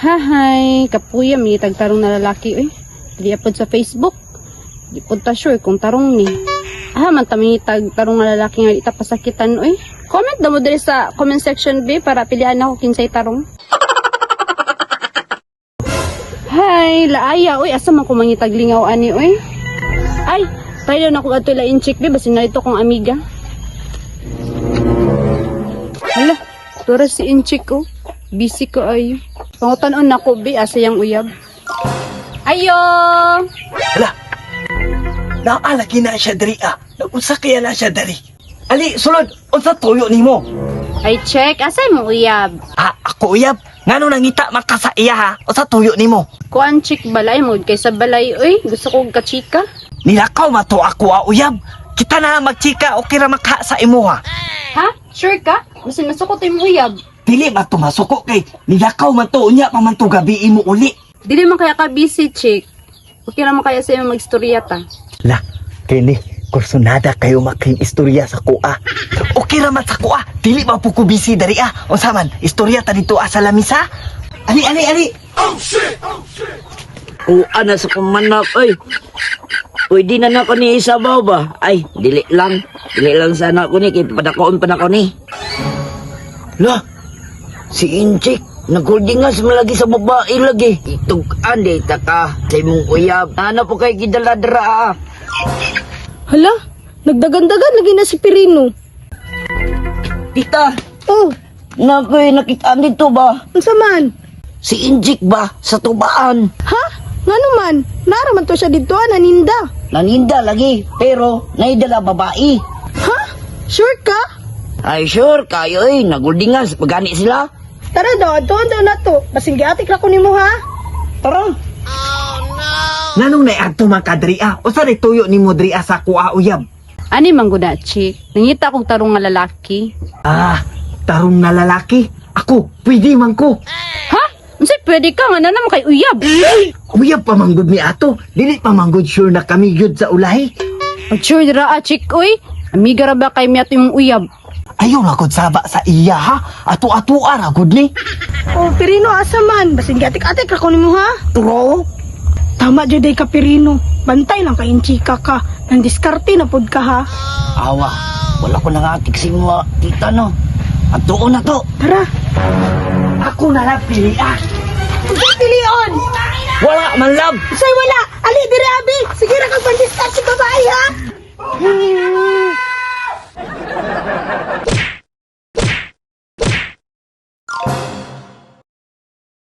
Hahay, kapuya mi tagtarong na lalaki oy. Dili pod sa Facebook. Di pod ta sure kung tarong ni. Ah, man ta mangitag tarong nga lalaki nga di ta pasakitan oy. Comment na mo diri sa comment section B para pilian ako kinsay tarong. Hay, laaya oy, asa man ko mangitag lingaw ani oy. Ay, tayo na ko adto lain chick B basin na ito kong amiga. Hala, tura si Inchik oh. Busy ko ay. Pangutan-on nako be asa yang uyab. Ayo! Hala. Naalagi na siya diri ah. Nagunsa kaya na siya diri. Ali, sulod, unsa tuyo nimo? Ay check, asa mo uyab? Ah, ako uyab. Ngano nangita man ka sa iya ha? Unsa tuyo nimo? Kuan chick balay mo kaysa balay oy. Gusto ko kachika. Nilakaw man to ako ah, uyab. Kita na magchika okay ra maka sa imo ha. Ha? Sure ka? Basin masukot imong uyab. Dili man to masuko kay nilakaw man to unya pa man to gabi imo uli. Dili man kaya ka busy chick. Okay ra man kaya sa imong magstorya ta. La, kini kursunada kayo making istorya sa kuha. Okay ra man sa kuha. Dili man po ko busy dari ah. Unsa man, istorya ta dito ah, sa lamisa. Ali, ali, ali. Kuha na sa kumanap, oy. Pwede na na ko ni isabaw ba? Ay, dili lang. Dili lang sana ko ni, kay padakoon pa na ko ni. La, si Inchik, nagholdingas malagi sa babae lagi. Itugan di ta ka sa imong uyab. Ano po kay gidala dra ah. Hala, nagdagandagan lagi na si Pirino. Tita, Oh, nakoy nakitaan dito ba? unsa man? Si Injik ba sa tubaan? Ha? Ngano man? Nara man to siya dito ah, naninda. Naninda lagi, pero naidala babae. Ha? Sure ka? Ay sure, kayo eh, naguldingas, pagani sila. Tara daw, adtuon daw na to. Basing giatik ra ko nimo ha. Tara. Nanong naiadto man ka diri ah? Usa ray tuyo nimo diri ah sa kuha uyab? Ani man gud na, chick. Nangita kog tarong nga lalaki. Ah, tarong na lalaki. Ako, pwede man ko. Ha? Unsay pwede ka nga na naman kay uyab? Uyab pa manggod ni ato. Dili pa manggod sure na kami gyud sa ulahi. Pag sure ra ah, chick oy. Amiga ra ba kay miyato imong uyab? Ayaw na gud saba sa iya ha. Ato-ato ra gud ni. Oh, Pirino asa man? Basing giatik-atik ra ko nimo ha. Tro. Tama jud ay ka Pirino. Bantay lang kay inchika ka. Nang diskarte na pud ka ha. Awa, wala ko nangatik si mga tita no. At doon na to. Tara. Ako na lang pili ah. Unsay pilion? Wala man love. Unsay wala? Ali dire abi. Sige ra kag pandiskarte babae ha.